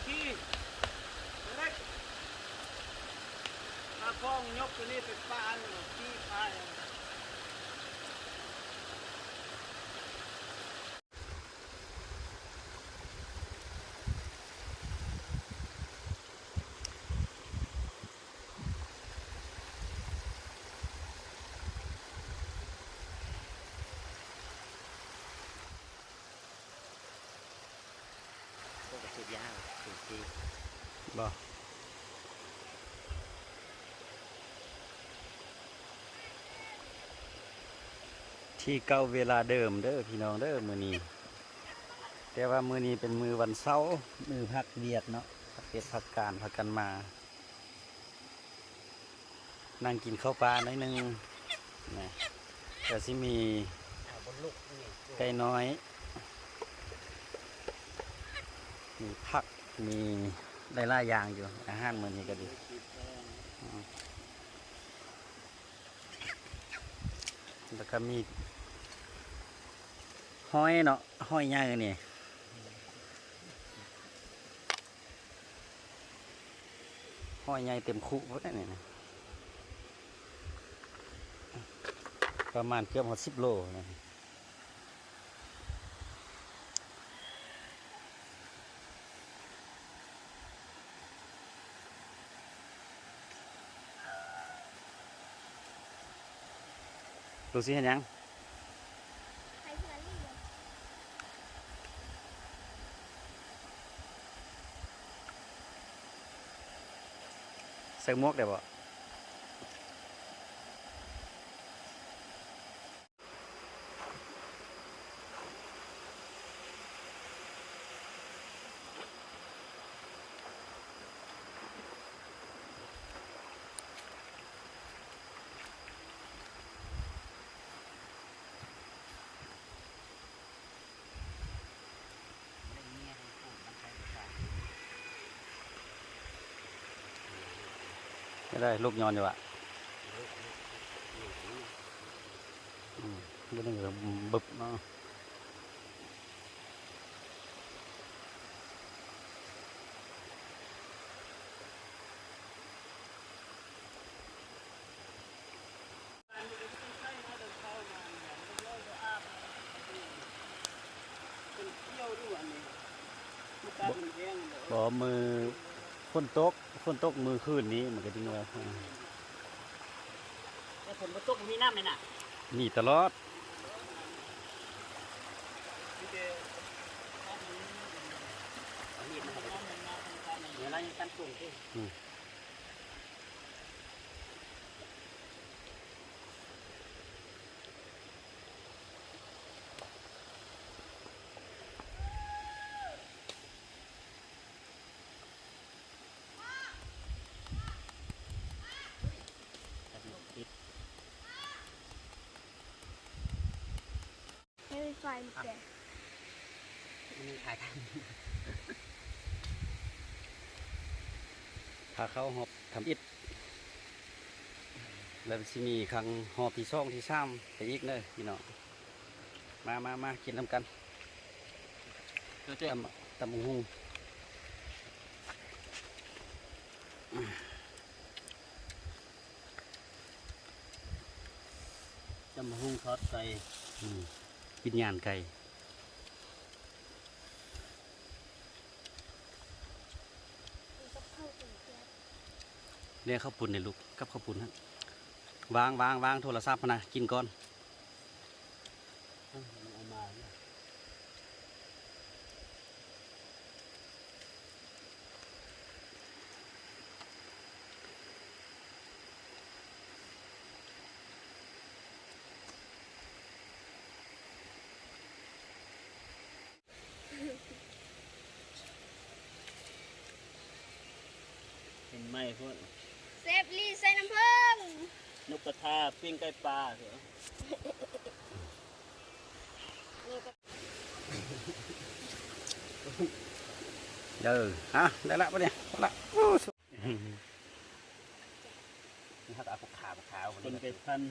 ນີ້ ເລັກ ຕາຟອງຍົກຕົວນີ້ໄປປານ ຕີພາຍ. ພວກກະສີດຢາວ ສູງສີ່ ບໍ່ ທີ່ເກົ່າເວລາເດີມເດີພີ່ນ້ອງເດີ ມື້ນີ້ ແຕ່ວ່າມື້ນີ້ເປັນມື້ວັນເສົາ ມື້ພັກວຽກເນາະ ພັກວຽກພັກການ ພາກັນມາ ນັ່ງກິນເຂົ້າປ່າໜ້ອຍໜຶ່ງນະ ກະຊິມີໄກ່ນ້ອຍ ມີຜັກ ມີຫຼາຍໆຢ່າງຢູ່ ອາຫານມື້ນີ້ກະດີ ອືມ ແລ້ວກະມີຫອຍເນາະ ຫອຍໃຫຍ່ນີ້. ຫອຍໃຫຍ່ເຕັມຄຸພຸ້ນນີ້ນະ ປະມານເກືອບຮອດສິບໂລນະ. ລູກຊິເຮັດຫຍັງ? ໃສ່ໝວກໄດ້ບໍ່? ໄດ້ລູກຍ້ອນຢູ່ຫວາ? ອືມ ບໍ່ໄດ້ບຶບເນາະ. ບໍ່ ມື້ຝົນຕົກ ຝົນຕົກມື້ຄືນນີ້ມັນກະຈຶ່ງວ່າ ແຕ່ຝົນບໍ່ຕົກບໍ່ມີນ້ຳເລີຍນະ ມີຕະຫຼອດ ມີແຕ່ ເວລາຍັງຕັນສົ່ງຕິ ອືມ. ໃຫ້ໄຟມັນແຕກ ມັນຂາຍທຳ ພາເຂົ້າຮອບທຳອິດ ແລ້ວຊິມີຄັ້ງຮອບທີສອງທີສາມໄປອີກເດີພີ່ນ້ອງ ມາ ມາ ມາ ກິນນຳກັນ ຕຳ ຕຳບັກຫຸ່ງ. ຕຳບັກຫຸ່ງທອດໄກ່ ອືມ ວິນຍານໄກ່ ແລ້ວເຂົ້າປຸ້ນເດ້ລູກ ກັບເຂົ້າປຸ້ນຫັ້ນ ວາງ ວາງ ວາງໂທລະສັບຫັ້ນນະ ກິນກ່ອນ. ເຫັນໄໝພຸ້ນ ແຊບອີ່ຫຼີ ໃສ່ນ້ຳເຜິ້ງ ນົກກະທາ ປີ້ງໄກ່ປ່າ ເດີ ຮະ ໄດ້ລະບັດນີ້ ພໍລະ ໂອ້ ສຸກ ນີ້ເຮົາກະເອົາພວກຂາ ພວກຂາ ຄົນໄປພັນ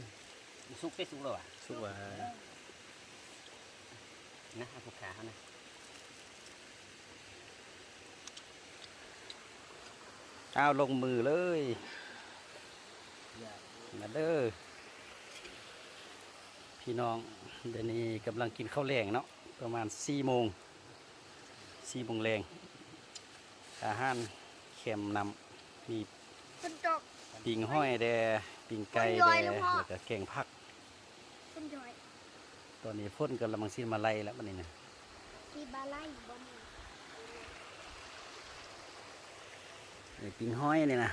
ສຸກເດ້ ສຸກແລ້ວຫວາ ສຸກແລ້ວຫວາ ນະ ເອົາພວກຂາເຮົານະ. ອ້າວ ລົງມືເລີຍ ມາເດີພີ່ນ້ອງ. ດຽວນີ້ກຳລັງກິນເຂົ້າແລງເນາະ ປະມານສີ່ໂມງ ສີ່ໂມງແລງ. ອາຫານແຄມນ້ຳ ມີ ຝົນຕົກ ປີ້ງຫອຍແດ່ ປີ້ງໄກ່ແດ່ ຝົນຍ້ອຍແລ້ວພໍ່ ແລ້ວກະແກງຜັກ ຝົນຍ້ອຍ. ຕອນນີ້ຝົນກຳລັງຊິມາໄລ່ແລ້ວບັດນີ້ນະ ຊິມາໄລ່ບໍ່ແມ່ນ ນີ້ປີ້ງຫອຍນີ້ນະ.